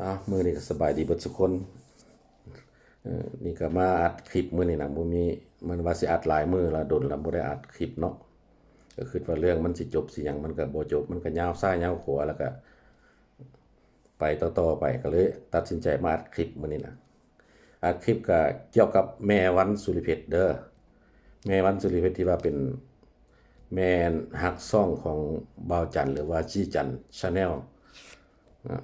ອ້າວ ມື້ນີ້ກໍສະບາຍດີເບິດສຸຄົນ. ເອີ ນີ້ກໍມາອັດຄລິບມື້ນີ້ນະ ບໍ່ມີ ມັນວ່າຊິອັດຫຼາຍມື້ລະ ດົນລະບໍ່ໄດ້ອັດຄລິບເນາະ. ກໍຄິດວ່າເລື່ອງມັນຊິຈົບຊິຫຍັງ ມັນກໍບໍ່ຈົບ ມັນກໍຍາວຊ້າຍຍາວຂວາ ແລ້ວກໍໄປຕໍ່ໆໄປ ກໍເລີຍຕັດສິນໃຈມາອັດຄລິບມື້ນີ້ນະ. ອັດຄລິບກໍກ່ຽວກັບແມ່ວັນ ສຸລິເພັດເດີ. ແມ່ວັນ ສຸລິເພັດ ທີ່ວ່າເປັນແມ່ຮັກຊ່ອງຂອງບ່າວຈັນ ຫຼືວ່າຈີ່ຈັນ Channel ນະ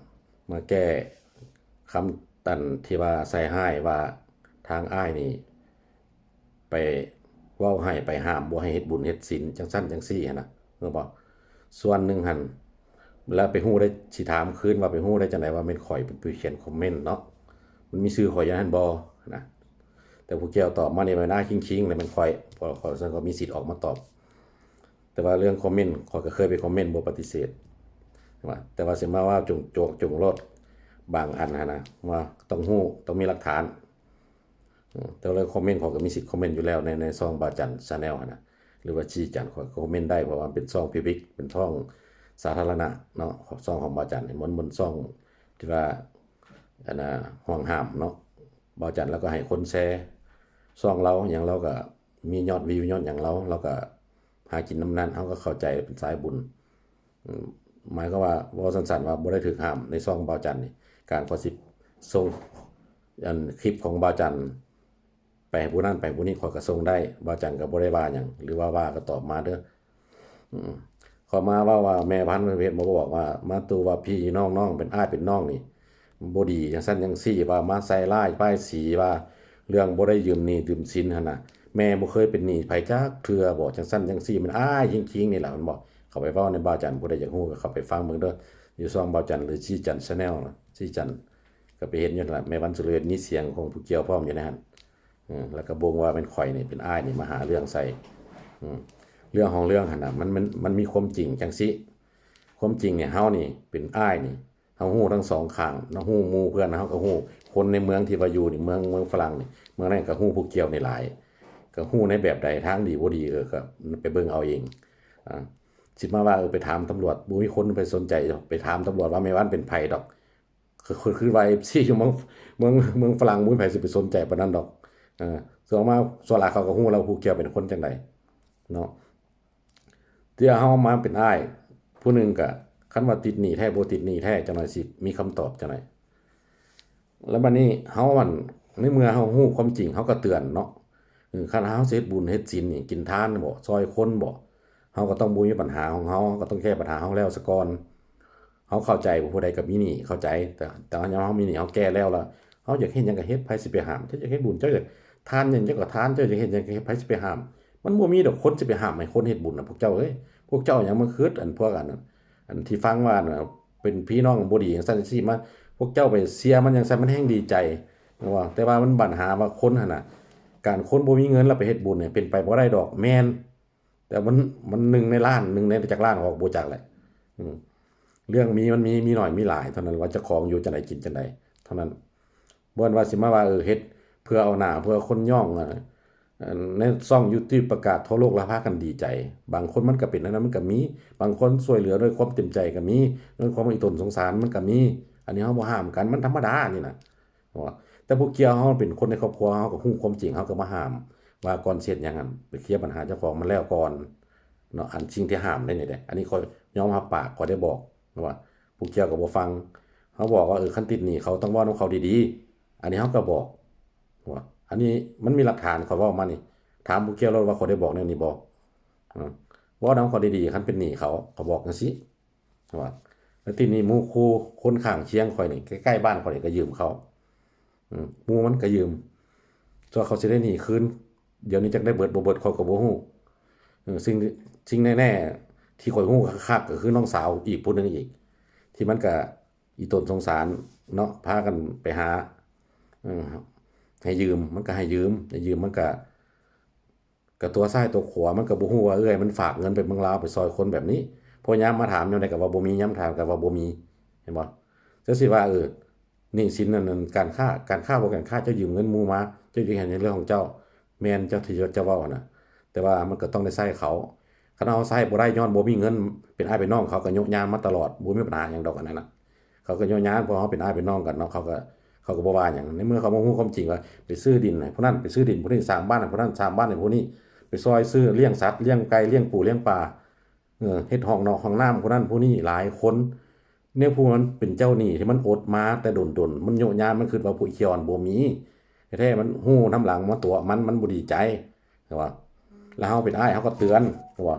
ມາແກ້ຄຳ ອັນທີ່ວ່າໃສ່ຮ້າຍວ່າທາງອ້າຍນີ້ໄປເວົ້າໃຫ້ ໄປຫ້າມບໍ່ໃຫ້ເຮັດບຸນເຮັດສິນ ຈັ່ງຊັ້ນຈັ່ງຊີ້ຫັ້ນນະ ເຫັນບໍ່? ສ່ວນໜຶ່ງຫັ້ນ ແລ້ວໄປຮູ້ໄດ້ ຊິຖາມຄືນວ່າໄປຮູ້ໄດ້ຈັ່ງໃດວ່າແມ່ນຂ້ອຍເປັນຜູ້ຂຽນຄອມເມັນເນາະ ມັນມີຊື່ຂ້ອຍຢູ່ຫັ້ນບໍ່ນະ? ແຕ່ຜູ້ກ່ຽວຕອບມານີ້ແມ່ນອ້າຍຄິງໆ ແລ້ວແມ່ນຂ້ອຍ ເພາະຂ້ອຍ ຊັ້ນກໍມີສິດອອກມາຕອບ. ແຕ່ວ່າເລື່ອງຄອມເມັນ ຂ້ອຍກໍເຄີຍໄປຄອມເມັນ ບໍ່ປະຕິເສດ ແຕ່ວ່າ ແຕ່ວ່າຊິມາວ່າຈົງ ຈົງ ຈົງໂລດ ບາງອັນຫັ້ນນະ ວ່າຕ້ອງຮູ້ ຕ້ອງມີຫຼັກຖານ. ເອີ ແຕ່ວ່າເລື່ອງຄອມເມັນ ຂ້ອຍກໍມີສິດຄອມເມັນຢູ່ແລ້ວ ໃນ ໃນຊ່ອງບ່າວຈັນ Channel ຫັ້ນນະ ຫຼືວ່າຈີ່ຈັນ ຂ້ອຍກໍຄອມເມັນໄດ້ ເພາະວ່າມັນເປັນຊ່ອງ Public ເປັນຊ່ອງສາທາລະນະເນາະ. ຊ່ອງຂອງບ່າວຈັນນີ້ມັນ ມັນຊ່ອງທີ່ວ່າ ອັນນ່າ ຫວງຫ້າມເນາະ. ບ່າວຈັນລາວກໍໃຫ້ຄົນແຊຊ່ອງລາວຫຍັງ ລາວກໍມີຍອດວິວຍອດຫຍັງລາວ ລາວກໍຫາກິນນຳນັ້ນ ເຮົາກໍເຂົ້າໃຈ ເປັນສາຍບຸນ. ອືມ ໝາຍຄວາມວ່າ ເວົ້າສັ້ນໆວ່າ ບໍ່ໄດ້ຖືກຫ້າມໃນຊ່ອງບ່າວຈັນນີ້ ການຂ້ອຍຊິສົ່ງ ອັນ ຄລິບຂອງບ່າວຈັນໄປໃຫ້ຜູ້ນັ້ນໄປຜູ້ນີ້ ຂ້ອຍກໍສົ່ງໄດ້ ບ່າວຈັນກໍບໍ່ໄດ້ວ່າຫຍັງ ຫຼືວ່າວ່າກໍຕອບມາເດີ. ອືມ ເຂົາມາເວົ້າວ່າແມ່ພັນເຮັດມາບອກວ່າ ມາຕູ້ວ່າພີ່ນ້ອງ ນ້ອງເປັນອ້າຍເປັນນ້ອງນີ້ບໍ່ດີ ຈັ່ງຊັ້ນຈັ່ງຊີ້ ວ່າມາໃສ່ຮ້າຍປ້າຍສີວ່າເລື່ອງບໍ່ໄດ້ຢືມໜີ້ຢືມສິນຫັ້ນນະ ແມ່ບໍ່ເຄີຍເປັນໜີ້ໃຜຈັກເທື່ອບໍ ຈັ່ງຊັ້ນຈັ່ງຊີ້ ແມ່ນອ້າຍຄິງໆນີ້ແຫຼະ ແມ່ນບໍ່? ເຂົ້າໄປເວົ້າໃນບ່າວຈັນ ຜູ້ໃດຢາກຮູ້ກໍເຂົ້າໄປຟັງເບິ່ງເດີ ຢູ່ຊ່ອງບ່າວຈັນ ຫຼື ຈີ່ຈັນ Channel ນະ ຈີ່ຈັນ ກໍໄປເຫັນຢູ່ຫັ້ນລະ ແມ່ວັນ ສຸລິເພັດ ມີສຽງຂອງຜູ້ກ່ຽວພ້ອມຢູ່ໃນຫັ້ນ. ເອີ ແລ້ວກໍບົ່ງວ່າແມ່ນຂ້ອຍນີ້ເປັນອ້າຍນີ້ມາຫາເລື່ອງໃສ່. ເອີ ເລື່ອງຂອງເລື່ອງຫັ້ນນະ ມັນ ມັນ ມັນມີຄວາມຈິງຈັ່ງຊີ້ ຄວາມຈິງນີ້ ເຮົານີ້ເປັນອ້າຍນີ້ ເຮົາຮູ້ທັງສອງຂ້າງເນາະ ຮູ້ໝູ່ເພື່ອນ ເຮົາກໍຮູ້ຄົນໃນເມືອງທີ່ວ່າຢູ່ນີ້ ເມືອງ ເມືອງຝຣັ່ງນີ້ ເມືອງນັ້ນກໍຮູ້ຜູ້ກ່ຽວນີ້ຫຼາຍ ກໍຮູ້ໃນແບບໃດ ທາງດີບໍ່ດີ ເອີ ກໍໄປເບິ່ງເອົາເອງ. ອາ ຊິມາວ່າ ເອີ ໄປຖາມຕຳຫຼວດ ບໍ່ມີຄົນໄປສົນໃຈ ໄປຖາມຕຳຫຼວດວ່າແມ່ວັນເປັນໃຜດອກ. ຄື ຄືວ່າເອັຟຊີຢູ່ເມືອງ ເມືອງ ເມືອງຝຣັ່ງ ບໍ່ມີໃຜຊິໄປສົນໃຈປານນັ້ນດອກ. ເອີ ສ່ວນມາ ສ່ວນຫຼາຍເຂົາກໍຮູ້ແລ້ວຜູ້ກ່ຽວເປັນຄົນຈັ່ງໃດເນາະ. ທີ່ເຮົາມາເປັນອ້າຍຜູ້ໜຶ່ງກະ ຄັນວ່າຕິດໜີ້ແທ້ ບໍ່ຕິດໜີ້ແທ້ ຈັກໜ້ອຍຊິມີຄຳຕອບຈັກໜ້ອຍ. ແລ້ວບັດນີ້ເຮົາ ອັນ ໃນເມື່ອເຮົາຮູ້ຄວາມຈິງ ເຮົາກໍເຕືອນເນາະ. ເອີ ຄັນເຮົາຊິເຮັດບຸນເຮັດສິນນີ້ ກິນທານບໍ ຊ່ອຍຄົນບໍ ເຮົາກໍຕ້ອງບໍ່ມີບັນຫາຂອງເຮົາ ເຮົາກໍຕ້ອງແກ້ບັນຫາເຮົາແລ້ວສາກ່ອນ. ເຮົາເຂົ້າໃຈວ່າຜູ້ໃດກໍມີໜີ້ ເຂົ້າໃຈ ແຕ່ ແຕ່ຍາມເຮົາມີໜີ້ ເຮົາແກ່ແລ້ວລະ ເຮົາຢາກເຮັດຫຍັງກໍເຮັດ ໃຜຊິໄປຫ້າມ? ເຈົ້າຢາກເຮັດບຸນ ເຈົ້າຢາກທານຫຍັງ ເຈົ້າກໍທານ ເຈົ້າຢາກເຮັດຫຍັງກໍເຮັດ ໃຜຊິໄປຫ້າມ? ມັນບໍ່ມີດອກຄົນຊິໄປຫ້າມໃຫ້ຄົນເຮັດບຸນນະ ພວກເຈົ້າເອີຍ. ພວກເຈົ້າຫຍັງມາຄຶດ ອັນ ພວກ ອັນ ອັນທີ່ຟັງວ່າ ອັນ ເປັນພີ່ນ້ອງບໍ່ດີຈັ່ງຊັ້ນຈັ່ງຊີ້ ມາ ພວກເຈົ້າໄປເຊຍມັນຈັ່ງຊັ້ນ ມັນແຮ່ງດີໃຈ ແມ່ນບໍ່? ແຕ່ວ່າມັນບັນຫາວ່າຄົນຫັ້ນນະ ການຄົນບໍ່ມີເງິນແລ້ວໄປເຮັດບຸນນີ້ ເປັນໄປບໍ່ໄດ້ດອກ ແມ່ນ ແຕ່ມັນ ມັນໜຶ່ງໃນລ້ານ ໜຶ່ງໃນຈັກລ້ານ ເຮົາກໍບໍ່ຈັກແຫຼະ. ອືມ ເລື່ອງມີມັນມີ ມີໜ້ອຍມີຫຼາຍເທົ່ານັ້ນ ວ່າເຈົ້າຂອງຢູ່ຈັ່ງໃດກິນຈັ່ງໃດເທົ່ານັ້ນ. ບໍ່ແມ່ນວ່າຊິມາວ່າ ເອີ ເຮັດເພື່ອເອົາໜ້າ ເພື່ອຄົນຍ້ອງ ອັນ ໃນຊ່ອງ YouTube ປະກາດທົ່ວໂລກ ແລ້ວພາກັນດີໃຈ. ບາງຄົນມັນກໍເປັນອັນນັ້ນ ມັນກໍມີ ບາງຄົນຊ່ວຍເຫຼືອດ້ວຍຄວາມເຕັມໃຈກໍມີ ດ້ວຍຄວາມອີ່ຕົນສົງສານມັນກໍມີ. ອັນນີ້ເຮົາບໍ່ຫ້າມກັນ ມັນທຳມະດານີ້ນະ. ແຕ່ຜູ້ກ່ຽວເຮົາເປັນຄົນໃນຄອບຄົວ ເຮົາກໍຮູ້ຄວາມຈິງ ເຮົາກໍມາຫ້າມວ່າ ກ່ອນຊິເຮັດຫຍັງຫັ້ນ ໄປເຄລຍບັນຫາເຈົ້າຂອງມັນແລ້ວກ່ອນເນາະ. ອັນສິ່ງທີ່ຫ້າມໄດ້ນີ້ເດ້ ອັນນີ້ຂ້ອຍຍອມຮັບປາກ ຂ້ອຍໄດ້ບອກວ່າ ຜູ້ກ່ຽວກໍບໍ່ຟັງ ເຮົາບອກວ່າ ເອີ ຄັນຕິດໜີ້ເຂົາຕ້ອງເວົ້ານຳເຂົາດີໆ. ອັນນີ້ເຮົາກໍບອກວ່າ ອັນນີ້ມັນມີຫຼັກຖານ ຂ້ອຍເວົ້າມານີ້ ຖາມຜູ້ກ່ຽວໂລດວ່າ ຂ້ອຍໄດ້ບອກແນວນີ້ບໍ່? ເວົ້ານຳເຂົາດີໆ ຄັນເປັນໜີ້ເຂົາ ເຂົາບອກຈັ່ງຊີ້. ວ່າ ແລ້ວທີ່ນີ້ໝູ່ຄູ່ຄົນຂ້າງຄຽງຂ້ອຍນີ້ ໃກ້ໆບ້ານຂ້ອຍນີ້ກໍຢືມເຂົາ. ອືມ ໝູ່ມັນກໍຢືມ ສ່ວນເຂົາຊິໄດ້ໜີ້ຄືນ ດຽວນີ້ຈັກໄດ້ເບີດບໍ່ເບີດ ຂ້ອຍກໍບໍ່ຮູ້. ເອີ ສິ່ງ ສິ່ງແນ່ໆທີ່ຂ້ອຍຮູ້ຄັກໆ ກໍຄືນ້ອງສາວອີກຜູ້ໜຶ່ງອີກ ທີ່ມັນກໍອີ່ຕົນສົງສານເນາະ ພາກັນໄປຫາ ເອີ ໃຫ້ຢືມ ມັນກໍໃຫ້ຢືມ ໃຫ້ຢືມ ມັນກໍ ກະຕົວຊ້າຍຕົວຂວາ ມັນກະບໍ່ຮູ້ວ່າເອື້ອຍມັນຝາກເງິນໄປເມືອງລາວ ໄປຊ່ອຍຄົນແບບນີ້. ເພາະຍາມມາຖາມຍາມໃດກະວ່າບໍ່ມີ ຍາມຖາມກະວ່າບໍ່ມີ ເຫັນບໍ່? ເຈົ້າຊິວ່າ ເອີ ໜີ້ສິນນັ້ນ ການຄ້າ ການຄ້າບໍ່ການຄ້າ ເຈົ້າຢືມເງິນໝູ່ມາ ເຈົ້າຈະເຮັດຫຍັງເລື່ອງຂອງເຈົ້າ? ແມ່ນເຈົ້າທີ່ເຈົ້າເວົ້າຫັ້ນນະ ແຕ່ວ່າມັນກະຕ້ອງໄດ້ໃຊ້ເຂົາ. ຄັນເຮົາໃຊ້ບໍ່ໄດ້ຍ້ອນບໍ່ມີເງິນ ເປັນອ້າຍເປັນນ້ອງເຂົາກະໂຍະຍາມມາຕະຫຼອດ ບໍ່ມີບັນຫາຫຍັງດອກອັນນັ້ນນະ. ເຂົາກໍໂຍຍານ ເພາະເຮົາເປັນອ້າຍເປັນນ້ອງກັນເນາະ ເຂົາກໍ ເຂົາກໍບໍ່ວ່າຫຍັງ ໃນເມື່ອເຂົາມາຮູ້ຄວາມຈິງວ່າ ໄປຊື້ດິນໃຫ້ຜູ້ນັ້ນ ໄປຊື້ດິນຜູ້ນີ້ ສ້າງບ້ານໃຫ້ຜູ້ນັ້ນ ສ້າງບ້ານໃຫ້ຜູ້ນີ້ ໄປຊ່ອຍຊື້ລ້ຽງສັດ ລ້ຽງໄກ່ ລ້ຽງປູ ລ້ຽງປາ ເອີ ເຮັດຫ້ອງນອກຫ້ອງນ້ຳຜູ້ນັ້ນຜູ້ນີ້ ຫຼາຍຄົນ ແນວຜູ້ມັນເປັນເຈົ້າໜີ້ທີ່ມັນອົດມາແຕ່ດົນໆ ມັນໂຍຍານ ມັນຄິດວ່າຜູ້ກ່ຽວຫັ້ນບໍ່ມີ ແທ້ໆ ມັນຮູ້ນຳຫຼັງມາຕົວະມັນ ມັນບໍ່ດີໃຈ ເຫັນບໍ່? ແລ້ວເຮົາເປັນອ້າຍ ເຮົາກໍເຕືອນ ເຫັນບໍ່?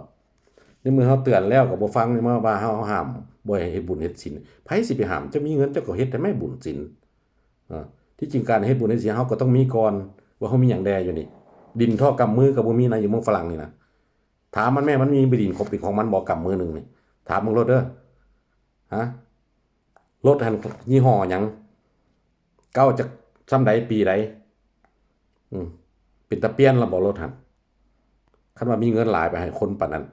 ໃນເມື່ອເຮົາເຕືອນແລ້ວກໍບໍ່ຟັງ ໃນເມື່ອວ່າເຮົາຫ້າມບໍ່ໃຫ້ເຮັດບຸນເຮັດສິນ ໃຜຊິໄປຫ້າມ? ເຈົ້າມີເງິນເຈົ້າກໍເຮັດແຕ່ແມ້ບຸນສິນ ເອີ ທີ່ຈິງການເຮັດບຸນເຮັດສິນເຮົາກໍຕ້ອງມີກ່ອນ ວ່າເຮົາມີຫຍັງແດ່ຢູ່ນີ້ ດິນທໍ່ກຳມືກໍບໍ່ມີນະ ຢູ່ເມືອງຝຣັ່ງນີ້ນະ ຖາມມັນແມ້ ມັນມີດິນເປັນຂອງມັນບໍ່ ກຳມືໜຶ່ງນີ້ ຖາມເບິ່ງໂລດເດີ ຮະ ລົດຫັ້ນຍີ່ຫໍ້ຫຍັງ ເກົ້າຈັກຊ່ຳໃດ ປີໃດ ອືມ ເປັນຕາປ່ຽນລະບໍ່ລົດຫັ້ນ ຄັນວ່າມີເງິນຫຼາຍໄປໃຫ້ຄົນປານນັ້ນ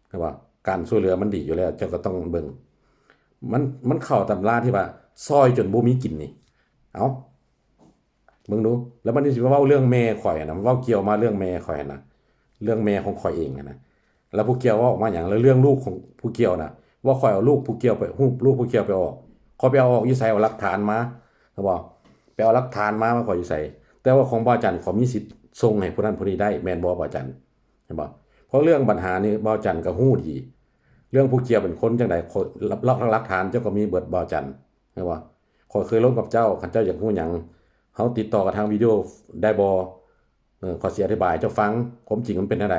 ແຕ່ວ່າການຊ່ວຍເຫຼືອມັນດີຢູ່ແລ້ວ ເຈົ້າກໍຕ້ອງເບິ່ງ ມັນ ມັນເຂົ້າຕຳລາທີ່ວ່າຊ່ອຍຈົນບໍ່ມີກິນນີ້ ເອົ້າ ເບິ່ງດູ ແລ້ວບັດນີ້ຊິມາເວົ້າເລື່ອງແມ່ຂ້ອຍຫັ້ນນະ ເວົ້າກ່ຽວມາເລື່ອງແມ່ຂ້ອຍຫັ້ນນະ ເລື່ອງແມ່ຂອງຂ້ອຍເອງຫັ້ນນະ ແລ້ວຜູ້ກ່ຽວເວົ້າອອກມາຫຍັງ? ແລ້ວເລື່ອງລູກຂອງຜູ້ກ່ຽວນະ ວ່າຂ້ອຍເອົາລູກຜູ້ກ່ຽວໄປ ຮູບລູກຜູ້ກ່ຽວໄປອອກ ຂ້ອຍໄປເອົາອອກຢູ່ໃສ? ເອົາຫຼັກຖານມາ ເຫັນບໍ່? ໄປເອົາຫຼັກຖານມາວ່າຂ້ອຍຢູ່ໃສ? ແຕ່ວ່າຂອງບ່າວຈັນ ຂ້ອຍມີສິດສົ່ງໃຫ້ຜູ້ນັ້ນຜູ້ນີ້ໄດ້ ແມ່ນບໍ່ບ່າວຈັນ? ເຫັນບໍ່? ເພາະເລື່ອງບັນຫານີ້ບ່າວຈັນກໍຮູ້ດີ ເລື່ອງຜູ້ກ່ຽວເປັນຄົນຈັ່ງໃດ ຂ້ອຍ ຫຼັກ ຫຼັກຖານເຈົ້າກໍມີເບິດບ່າວຈັນ ເຫັນບໍ່? ຂ້ອຍເຄີຍລົມກັບເຈົ້າ ຄັນເຈົ້າຢາກຮູ້ຫຍັງ ເຮົາຕິດຕໍ່ກັນທາງວິດີໂອໄດ້ບໍ່? ເອີ ຂ້ອຍຊິອະທິບາຍໃຫ້ເຈົ້າຟັງ ຄວາມຈິງມັນເປັນແນວໃດ.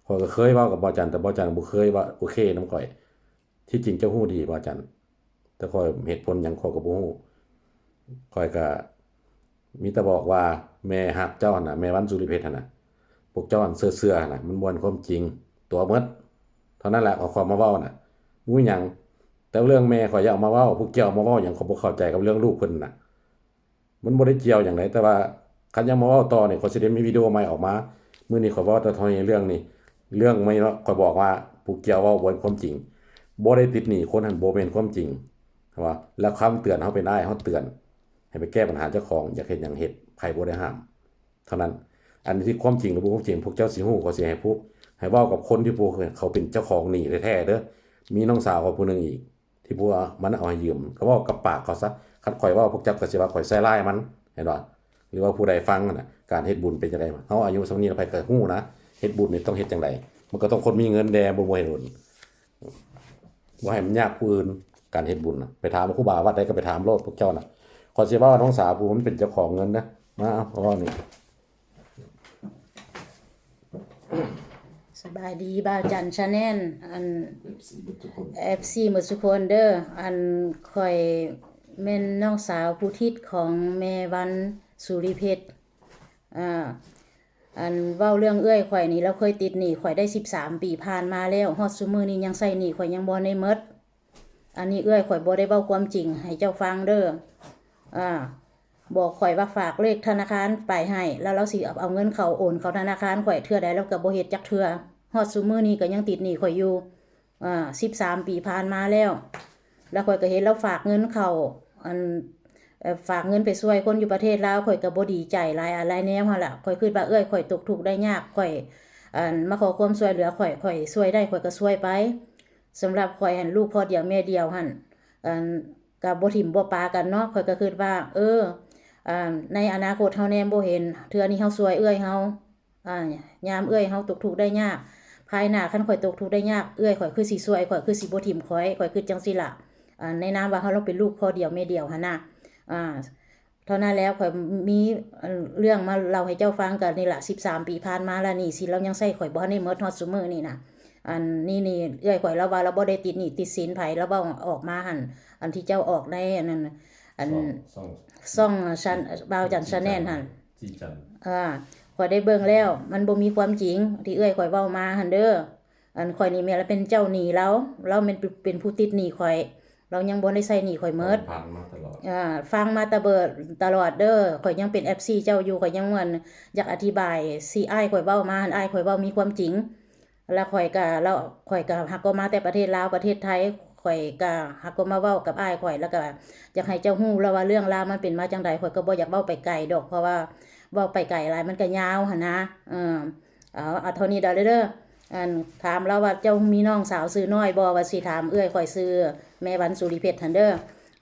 ຂ້ອຍກໍເຄີຍເວົ້າກັບບ່າວຈັນ ແຕ່ບ່າວຈັນບໍ່ເຄີຍວ່າໂອເຄນຳຂ້ອຍ. ທີ່ຈິງເຈົ້າຮູ້ດີບ່າວຈັນ ແຕ່ຂ້ອຍເຫດຜົນຫຍັງຂ້ອຍກໍບໍ່ຮູ້. ຂ້ອຍກໍມີແຕ່ບອກວ່າແມ່ຮັກເຈົ້າຫັ້ນນະ ແມ່ວັນສຸລິເພັດຫັ້ນນະ ພວກເຈົ້າຫັ້ນເຊື່ອໆຫັ້ນນະ ມັນບໍ່ແມ່ນຄວາມຈິງ ຕົວະໝົດ. ເທົ່ານັ້ນແຫຼະ ເອົາຄວາມມາເວົ້ານະ ບໍ່ມີຫຍັງ. ແຕ່ເລື່ອງແມ່ຂ້ອຍຢ່າເອົາມາເວົ້າ ພວກເຈົ້າເອົາມາເວົ້າຫຍັງ ຂ້ອຍບໍ່ເຂົ້າໃຈກັບເລື່ອງລູກເພິ່ນນະ. ມັນບໍ່ໄດ້ກ່ຽວຫຍັງໃດ ແຕ່ວ່າຄັນຍັງມາເວົ້າຕໍ່ນີ້ ຂ້ອຍຊິໄດ້ມີວິດີໂອໃໝ່ອອກມາ. ມື້ນີ້ຂ້ອຍເວົ້າແຕ່ເທົ່ານີ້ ເລື່ອງນີ້ ເລື່ອງໃໝ່ເນາະ ຂ້ອຍບອກວ່າຜູ້ກ່ຽວເວົ້າບໍ່ແມ່ນຄວາມຈິງ ບໍ່ໄດ້ຕິດໜີ້ຄົນຫັ້ນ ບໍ່ແມ່ນຄວາມຈິງ ເຫັນບໍ່? ແລ້ວຄຳເຕືອນ ເຮົາເປັນອ້າຍ ເຮົາເຕືອນໃຫ້ໄປແກ້ບັນຫາເຈົ້າຂອງ ຢາກເຮັດຫຍັງເຮັດ ໃຜບໍ່ໄດ້ຫ້າມ ເທົ່ານັ້ນ. ອັນທີ່ຄວາມຈິງ ຫຼື ບໍ່ຄວາມຈິງ ພວກເຈົ້າຊິຮູ້ ຂ້ອຍຊິໃຫ້ພວກ ໃຫ້ເວົ້າກັບຄົນທີ່ພວກເຂົາເປັນເຈົ້າຂອງໜີ້ແທ້ໆເດີ. ມີນ້ອງສາວຂ້ອຍຜູ້ໜຶ່ງອີກ ທີ່ພວກມັນເອົາໃຫ້ຢືມ ກໍເວົ້າກັບປາກເຂົາຊະ. ຄັນຂ້ອຍເວົ້າ ພວກເຈົ້າກໍຊິວ່າຂ້ອຍໃສ່ຮ້າຍມັນ ເຫັນບໍ່? ຫຼືວ່າຜູ້ໃດຟັງຫັ້ນນະ ການເຮັດບຸນເປັນຈັ່ງໃດ? ເຮົາອາຍຸສ່ຳນີ້ແລ້ວ ໃຜກໍຮູ້ນະ ເຮັດບຸນນີ້ຕ້ອງເຮັດຈັ່ງໃດ? ມັນກໍຕ້ອງຄົນມີເງິນແດ່ ບໍ່ ບໍ່ເຮັດບຸນ ບໍ່ໃຫ້ມັນຍາກຜູ້ອື່ນ ການເຮັດບຸນນະ. ໄປຖາມຄູບາວັດໃດກໍໄປຖາມໂລດພວກເຈົ້ານະ. ຂ້ອຍຊິເວົ້ານ້ອງສາວຜູ້ມັນເປັນເຈົ້າຂອງເງິນນະ ມາເອົາ ເວົ້ານີ້. ສະບາຍດີ ບ່າວຈັນ Channel ອັນ ເອັຟຊີ ເອັຟຊີ ໝົດທຸກຄົນເດີ. ອັນ ຂ້ອຍແມ່ນນ້ອງສາວຜູ້ທິດຂອງແມ່ວັນສຸລິເພັດ. ອ່າ ອັນເວົ້າເລື່ອງເອື້ອຍຂ້ອຍນີ້ ລາວເຄີຍຕິດໜີ້ຂ້ອຍໄດ້ສິບສາມປີຜ່ານມາແລ້ວ ຮອດຊຸມື້ນີ້ຍັງໃຊ້ໜີ້ຂ້ອຍຍັງບໍ່ໄດ້ໝົດ. ອັນນີ້ເອື້ອຍຂ້ອຍບໍ່ໄດ້ເວົ້າຄວາມຈິງໃຫ້ເຈົ້າຟັງເດີ. ອ່າ ບອກຂ້ອຍວ່າຝາກເລກທະນາຄານໄປໃຫ້ ແລ້ວລາວຊິເອົາເງິນເຂົ້າ ໂອນເຂົ້າທະນາຄານຂ້ອຍ ເທື່ອໃດລາວກໍບໍ່ເຮັດຈັກເທື່ອ. ຮອດຊຸມື້ນີ້ກໍຍັງຕິດໜີ້ຂ້ອຍຢູ່ ອ່າ ສິບສາມປີຜ່ານມາແລ້ວ. ແລ້ວຂ້ອຍກໍເຫັນລາວຝາກເງິນເຂົ້າ ອັນ ເອີ ຝາກເງິນໄປຊ່ວຍຄົນຢູ່ປະເທດລາວ ຂ້ອຍກໍບໍ່ດີໃຈຫຼາຍອັນຫຼາຍແນວຫັ້ນລະ. ຂ້ອຍຄິດວ່າເອື້ອຍຂ້ອຍຕົກທຸກໄດ້ຍາກ ຂ້ອຍ ອັນ ມາຂໍຄວາມຊ່ວຍເຫຼືອຂ້ອຍ ຂ້ອຍຊ່ວຍໄດ້ ຂ້ອຍກໍຊ່ວຍໄປ. ສຳລັບຂ້ອຍຫັ້ນ ລູກພໍ່ດຽວແມ່ດຽວຫັ້ນ ອັນ ກໍບໍ່ຖິ້ມບໍ່ປະກັນເນາະ. ຂ້ອຍກໍຄິດວ່າ ເອີ ອັນ ໃນອະນາຄົດເຮົາແນມບໍ່ເຫັນ ເທື່ອນີ້ເຮົາຊ່ວຍເອື້ອຍເຮົາ ອ່າ ຍາມເອື້ອຍເຮົາຕົກທຸກໄດ້ຍາກ ພາຍໜ້າຄັນຂ້ອຍຕົກທຸກໄດ້ຍາກ ເອື້ອຍຂ້ອຍຄືຊິຊ່ວຍ ຂ້ອຍຄືຊິບໍ່ຖິ້ມຂ້ອຍ ຂ້ອຍຄິດຈັ່ງຊີ້ລະ. ອ່າ ໃນນາມວ່າເຮົາລະເປັນລູກພໍ່ດຽວແມ່ດຽວຫັ້ນນະ. ອ່າ ເທົ່ານັ້ນແລ້ວ ຂ້ອຍມີເລື່ອງມາເລົ່າໃຫ້ເຈົ້າຟັງ ກໍນີ້ລະ ສິບສາມປີຜ່ານມາລະ ໜີ້ສິນລາວຍັງໃຊ້ຂ້ອຍບໍ່ທັນໄດ້ໝົດ ຮອດຊຸມື້ນີ້ນະ. ອັນນີ້ນີ້ເອື້ອຍຂ້ອຍລາວວ່າລາວບໍ່ໄດ້ຕິດໜີ້ຕິດສິນໃຜ ລາວເວົ້າອອກມາຫັ້ນ ອັນທີ່ເຈົ້າອອກໃນອັນນັ້ນ ອັນ ຊ່ອງ ຊ່ອງ ຊ່ອງ ບ່າວຈັນ Channel ຫັ້ນ. ຈີຈັນ ອ່າ ຂ້ອຍໄດ້ເບິ່ງແລ້ວ ມັນບໍ່ມີຄວາມຈິງທີ່ເອື້ອຍຂ້ອຍເວົ້າມາຫັ້ນເດີ. ອັນຂ້ອຍນີ້ແມ່ນລະເປັນເຈົ້າໜີ້ລາວ ລາວແມ່ນເປັນ ເປັນຜູ້ຕິດໜີ້ຂ້ອຍ ລາວຍັງບໍ່ໄດ້ໃຊ້ໜີ້ຂ້ອຍໝົດ. ຟັງມາຕະຫຼອດ ອ່າ ຟັງມາຕະເບີດຕະຫຼອດເດີ. ຂ້ອຍຍັງເປັນເອັຟຊີເຈົ້າຢູ່ ຂ້ອຍຍັງ ອັນ ຢາກອະທິບາຍ ຊິອ້າຍຂ້ອຍເວົ້າມາຫັ້ນ ອ້າຍຂ້ອຍເວົ້າມີຄວາມຈິງ. ລະຂ້ອຍກະ ລະຂ້ອຍກະຫາກໍມາແຕ່ປະເທດລາວ ປະເທດໄທ ຂ້ອຍກະຫາກໍມາເວົ້າກັບອ້າຍຂ້ອຍ ລະກະຢາກໃຫ້ເຈົ້າຮູ້ລະວ່າເລື່ອງລາວມັນເປັນມາຈັ່ງໃດ. ຂ້ອຍກໍບໍ່ຢາກເວົ້າໄປໄກດອກ ເພາະວ່າເວົ້າໄປໄກຫຼາຍມັນກະຍາວຫັ້ນນະ. ເອີ ເອົາ ເອົາເທົ່ານີ້ດອກເດີ. ອັນ ຖາມລາວວ່າເຈົ້າມີນ້ອງສາວຊື່ນ້ອຍບໍ່? ວ່າຊິຖາມເອື້ອຍຂ້ອຍຊື່ແມ່ວັນສຸລິເພັດຫັ້ນເດີ.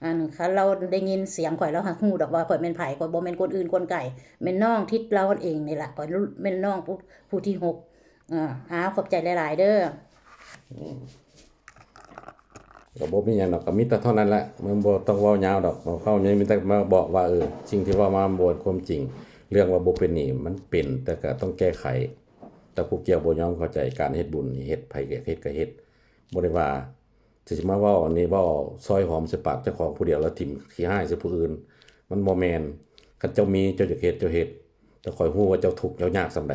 ອັນ ຄັນລາວໄດ້ຍິນສຽງຂ້ອຍ ລາວຮັກຮູ້ດອກວ່າຂ້ອຍແມ່ນໃຜ. ຂ້ອຍບໍ່ແມ່ນຄົນອື່ນຄົນໄກ ແມ່ນນ້ອງທິດລາວເອງນີ້ລະ. ຂ້ອຍແມ່ນນ້ອງຜູ້ ຜູ້ທີຫົກ. ເອີ ອ້າວ ຂອບໃຈຫຼາຍໆເດີ. ອືມ ກໍບໍ່ມີຫຍັງດອກ ກໍມີແຕ່ເທົ່ານັ້ນແຫຼະ ມັນບໍ່ຕ້ອງເວົ້າຍາວດອກ. ເວົ້າເຂົ້ານີ້ມີແຕ່ມາບອກວ່າ ເອີ ສິ່ງທີ່ເວົ້າມາມັນບໍ່ແມ່ນຄວາມຈິງ. ເລື່ອງວ່າບໍ່ເປັນໜີ້ມັນເປັນ ແຕ່ກໍຕ້ອງແກ້ໄຂ. ແຕ່ຜູ້ກ່ຽວບໍ່ຍອມເຂົ້າໃຈ. ການເຮັດບຸນນີ້ເຮັດ ໃຜຢາກເຮັດກໍເຮັດ ບໍ່ໄດ້ວ່າ. ຊິມາເວົ້າອັນນີ້ ເວົ້າຊອຍຫອມໃສ່ປາກເຈົ້າຂອງຜູ້ດຽວ ແລ້ວຖິ້ມຂີ້ຮ້າຍໃສ່ຜູ້ອື່ນ ມັນບໍ່ແມ່ນ. ຄັນເຈົ້າມີ ເຈົ້າຢາກເຮັດ ເຈົ້າເຮັດ. ແຕ່ຂ້ອຍຮູ້ວ່າເຈົ້າທຸກເຈົ້າຍາກສ່ຳໃດ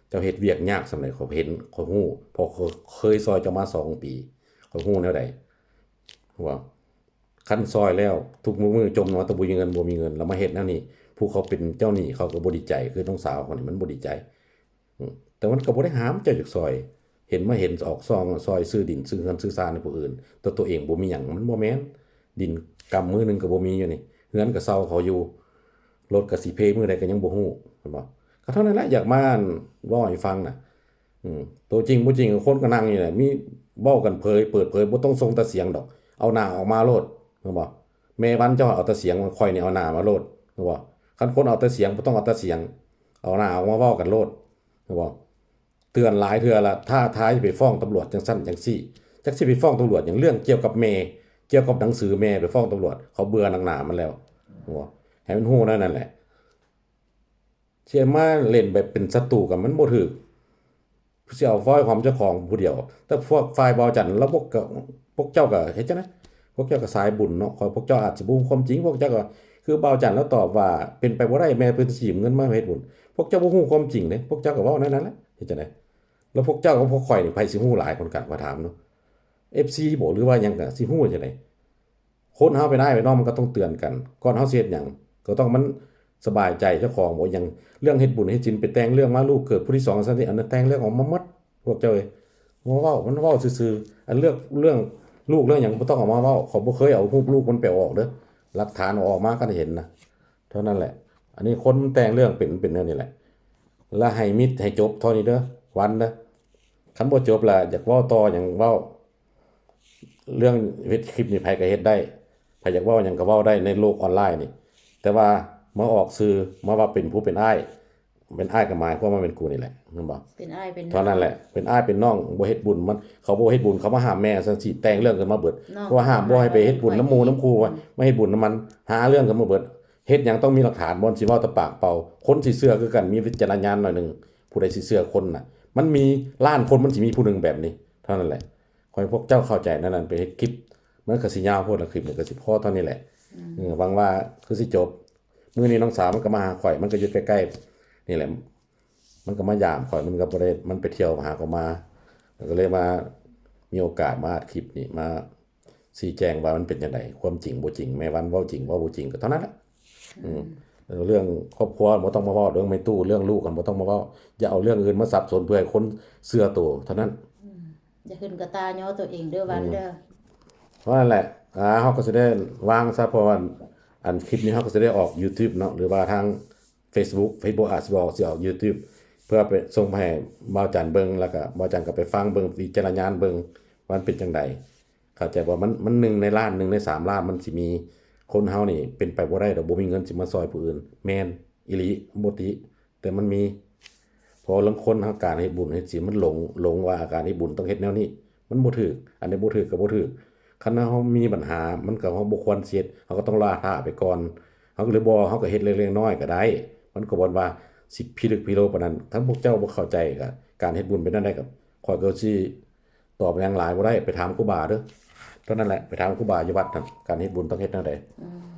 ເຈົ້າເຮັດວຽກຍາກສ່ຳໃດ ຂ້ອຍເຫັນ ຂ້ອຍຮູ້ ເພາະເຄີຍ ເຄີຍຊ່ອຍເຈົ້າມາສອງປີ ຂ້ອຍຮູ້ແນວໃດ. ວ່າ ຄັນຊ່ອຍແລ້ວ ທຸກມື້ຈົມວ່າແຕ່ບໍ່ມີເງິນ ບໍ່ມີເງິນ ແລ້ວມາເຮັດແນວນີ້ ຜູ້ເຂົາເປັນເຈົ້າໜີ້ເຂົາກໍບໍ່ດີໃຈ. ຄືນ້ອງສາວຂ້ອຍນີ້ມັນບໍ່ດີໃຈ. ອືມ ແຕ່ມັນກໍບໍ່ໄດ້ຫ້າມເຈົ້າຈາກຊ່ອຍ ເຫັນມາເຫັນອອກຊ່ອງຊ່ອຍຊື້ດິນຊື້ເຮືອນຊື້ຊານໃຫ້ຜູ້ອື່ນ ແຕ່ຕົວເອງບໍ່ມີຫຍັງ ມັນບໍ່ແມ່ນ. ດິນກຳມືໜຶ່ງກໍບໍ່ມີຢູ່ນີ້ ເຮືອນກໍເຊົ່າເຂົາຢູ່ ລົດກໍຊິເພມື້ໃດກໍຍັງບໍ່ຮູ້ ແມ່ນບໍ່? ກໍເທົ່ານັ້ນແຫຼະ ຢາກມາເວົ້າໃຫ້ຟັງນະ. ອືມ ໂຕຈິງບໍ່ຈິງຄົນກໍນັ່ງຢູ່ແຫຼະ ມີເວົ້າກັນເຜີຍ ເປີດເຜີຍ ບໍ່ຕ້ອງສົ່ງຕາສຽງດອກ ເອົາໜ້າອອກມາໂລດ ແມ່ນບໍ່? ແມ່ວັນເຈົ້າເອົາຕາສຽງ ຂ້ອຍນີ້ເອົາໜ້າມາໂລດ ແມ່ນບໍ່? ຄັນຄົນເອົາຕາສຽງ ບໍ່ຕ້ອງເອົາຕາສຽງ ເອົາໜ້າອອກມາເວົ້າກັນໂລດ ແມ່ນບໍ່? ເຕືອນຫຼາຍເທື່ອລະ ທ້າທາຍຊິໄປຟ້ອງຕຳຫຼວດຈັ່ງຊັ້ນຈັ່ງຊີ້ ຈັກຊິໄປຟ້ອງຕຳຫຼວດຫຍັງ? ເລື່ອງກ່ຽວກັບແມ່ ກ່ຽວກັບໜັງສືແມ່ ໄປຟ້ອງຕຳຫຼວດ ເຂົາເບື່ອໜັງໜາມັນແລ້ວ ແມ່ນບໍ່? ໃຫ້ມັນຮູ້ແນວນັ້ນແຫຼະ. ຊິມາຫຼິ້ນແບບເປັນສັດຕູກັນ ມັນບໍ່ຖືກ. ຊິເອົາຊອຍຫອມເຈົ້າຂອງຜູ້ດຽວ ແຕ່ພວກຝ່າຍບ່າວຈັນລາວ ພວກ ພວກເຈົ້າກໍເຮັດຈັ່ງໃດ? ພວກເຈົ້າກໍສາຍບຸນເນາະ ຂ້ອຍ ພວກເຈົ້າອາດຊິບໍ່ຮູ້ຄວາມຈິງ ພວກເຈົ້າກໍ ຄືບ່າວຈັນລາວຕອບວ່າ ເປັນໄປບໍ່ໄດ້ ແມ່ເພິ່ນຊິຢືມເງິນມາເຮັດບຸນ. ພວກເຈົ້າບໍ່ຮູ້ຄວາມຈິງເດ້ ພວກເຈົ້າກໍເວົ້າແນວນັ້ນແຫຼະ ເຮັດຈັ່ງໃດ? ແລ້ວພວກເຈົ້າກັບພວກຂ້ອຍນີ້ ໃຜຊິຮູ້ຫຼາຍກວ່າກັນ? ຂ້ອຍຖາມເນາະ ເອັຟຊີ ບໍ ຫຼືວ່າຫຍັງ ກໍຊິຮູ້ຈັ່ງໃດ? ຄົນເຮົາເປັນອ້າຍເປັນນ້ອງ ມັນກໍຕ້ອງເຕືອນກັນ ກ່ອນເຮົາຊິເຮັດຫຍັງ ກໍຕ້ອງມັນສະບາຍໃຈເຈົ້າຂອງບໍ ຫຍັງ ເລື່ອງເຮັດບຸນເຮັດສິນ ໄປແຕ່ງເລື່ອງມາລູກເກີດຜູ້ທີສອງຊັ້ນນີ້ ອັນນັ້ນແຕ່ງເລື່ອງອອກມາໝົດ ພວກເຈົ້າເອີຍ ມາເວົ້າ ມັນເວົ້າຊື່ໆ. ອັນເລື່ອງ ເລື່ອງລູກເລື່ອງຫຍັງບໍ່ຕ້ອງເອົາມາເວົ້າ ຂ້ອຍບໍ່ເຄີຍເອົາຮູບລູກມັນໄປອອກເດີ ຫຼັກຖານເອົາອອກມາກັນເຫັນນະ ເທົ່ານັ້ນແຫຼະ. ອັນນີ້ຄົນແຕ່ງເລື່ອງເປັນ ເປັນແນວນີ້ແຫຼະ ລະໃຫ້ມິດໃຫ້ຈົບເທົ່ານີ້ເດີ ວັນເດີ. ຄັນບໍ່ຈົບລະຢາກເວົ້າຕໍ່ຫຍັງເວົ້າ ເລື່ອງເຮັດຄລິບນີ້ໃຜກໍເຮັດໄດ້ ໃຜຢາກເວົ້າຫຍັງກໍເວົ້າໄດ້ໃນໂລກອອນລາຍນີ້ ແຕ່ວ່າມາອອກສື່ ມາວ່າເປັນຜູ້ເປັນອ້າຍ ເປັນອ້າຍກໍໝາຍຄວາມວ່າເປັນກູນີ້ແຫຼະ ແມ່ນບໍ່? ເປັນອ້າຍເປັນ ເທົ່ານັ້ນແຫຼະ ເປັນອ້າຍເປັນນ້ອງ ບໍ່ເຮັດບຸນ ມັນ ເຂົາບໍ່ເຮັດບຸນ ເຂົາມາຫ້າມແມ່ຊັ້ນຊິ ແຕ່ງເລື່ອງຂຶ້ນມາເບິດ ເພາະວ່າຫ້າມບໍ່ໃຫ້ໄປເຮັດບຸນນຳໝູ່ນຳຄູ່ ມາເຮັດບຸນນຳມັນ ຫາເລື່ອງກັນມາເບິດ. ເຮັດຫຍັງຕ້ອງມີຫຼັກຖານ ບໍ່ຊິເວົ້າແຕ່ປາກເປົ່າ. ຄົນຊິເຊື່ອຄືກັນ ມີວິຈາລະນະຍານໜ້ອຍໜຶ່ງ ຜູ້ໃດຊິເຊື່ອຄົນນະ ມັນມີລ້ານຄົນ ມັນຊິມີຜູ້ໜຶ່ງແບບນີ້ ເທົ່ານັ້ນແຫຼະ. ຂໍໃຫ້ພວກເຈົ້າເຂົ້າໃຈແນວນັ້ນ ໄປເຮັດຄລິບ ມັນກໍຊິຍາວໂພດລະ ຄລິບນີ້ກໍຊິພໍເທົ່ານີ້ແຫຼະ. ເອີ ຫວັງວ່າຄືຊິຈົບ. ມື້ນີ້ນ້ອງສາວມັນກໍມາຫາຂ້ອຍ ມັນກໍຢູ່ໃກ້ໆນີ້ແຫຼະ ມັນກໍມາຢາມຂ້ອຍ ມັນກໍບໍ່ໄດ້ ມັນໄປທ່ຽວຫາກໍມາ ແລ້ວກໍເລີຍມາ ມີໂອກາດມາອັດຄລິບນີ້ ມາຊີ້ແຈງວ່າມັນເປັນຈັ່ງໃດ ຄວາມຈິງບໍ່ຈິງ ແມ່ວັນເວົ້າຈິງເວົ້າບໍ່ຈິງ ກໍເທົ່ານັ້ນແຫຼະ. ອືມ ເລື່ອງຄອບຄົວບໍ່ຕ້ອງມາເວົ້າ ເລື່ອງແມ່ຕູ້ ເລື່ອງລູກຫັ້ນບໍ່ຕ້ອງມາເວົ້າ ຢ່າເອົາເລື່ອງອື່ນມາສັບສົນ ເພື່ອໃຫ້ຄົນເຊື່ອໂຕເທົ່ານັ້ນ. ອືມ ຢ່າຂຶ້ນກະຕ່າຍໍໂຕເອງເດີວັນເດີ. ເພາະນັ້ນແຫຼະ ອ່າ ເຮົາກໍຊິໄດ້ວາງຊະ ເພາະວ່າອັນຄລິບນີ້ເຮົາກໍຊິໄດ້ອອກຢູທູບເນາະ ຫຼືວ່າທາງເຟສບຸກ ເຟສບຸກອາດຊິບໍ່ອອກ ຊິອອກຢູທູບ ເພື່ອໄປສົ່ງໃຫ້ບ່າວຈັນເບິ່ງ ແລ້ວກໍບ່າວຈັນກໍໄປຟັງເບິ່ງ ວິຈາລະນະຍານເບິ່ງວ່າມັນເປັນຈັ່ງໃດ. ເຂົ້າໃຈບໍ່? ມັນ ມັນໜຶ່ງໃນລ້ານ ໜຶ່ງໃນສາມລ້ານ ມັນຊິມີ ຄົນເຮົານີ້ເປັນໄປບໍ່ໄດ້ດອກ ບໍ່ມີເງິນຊິມາຊ່ອຍຜູ້ອື່ນ ແມ່ນອີ່ຫຼີ ບໍ່ຕິ ແຕ່ມັນມີ. ເພາະລາງຄົນ ເຮົາ ການເຮັດບຸນເຮັດສິນ ມັນຫຼົງ ຫຼົງວ່າການເຮັດບຸນຕ້ອງເຮັດແນວນີ້ ມັນບໍ່ຖືກ ອັນໃດບໍ່ຖືກກໍບໍ່ຖືກ. ຄັນເຮົາມີບັນຫາ ມັນກໍ ເຮົາບໍ່ຄວນຊິເຮັດ ເຮົາກໍຕ້ອງລໍຖ້າໄປກ່ອນ ເຮົາກໍເລີຍບໍ່ ເຮົາກໍເຮັດເລັກໆນ້ອຍໆກໍໄດ້ ມັນກໍບໍ່ວ່າຊິພິລຶກພິໂລປານນັ້ນ. ຄັນພວກເຈົ້າບໍ່ເຂົ້າໃຈ ກໍການເຮັດບຸນເປັນແນວໃດ ກໍຂ້ອຍກໍຊິ ຕອບຫຍັງຫຼາຍບໍ່ໄດ້ ໄປຖາມຄູບາເດີ ເທົ່ານັ້ນແຫຼະ ໄປຖາມຄູບາຢູ່ວັດຫັ້ນ ການເຮັດບຸນຕ້ອງເຮັດແນວໃດ. ອືມ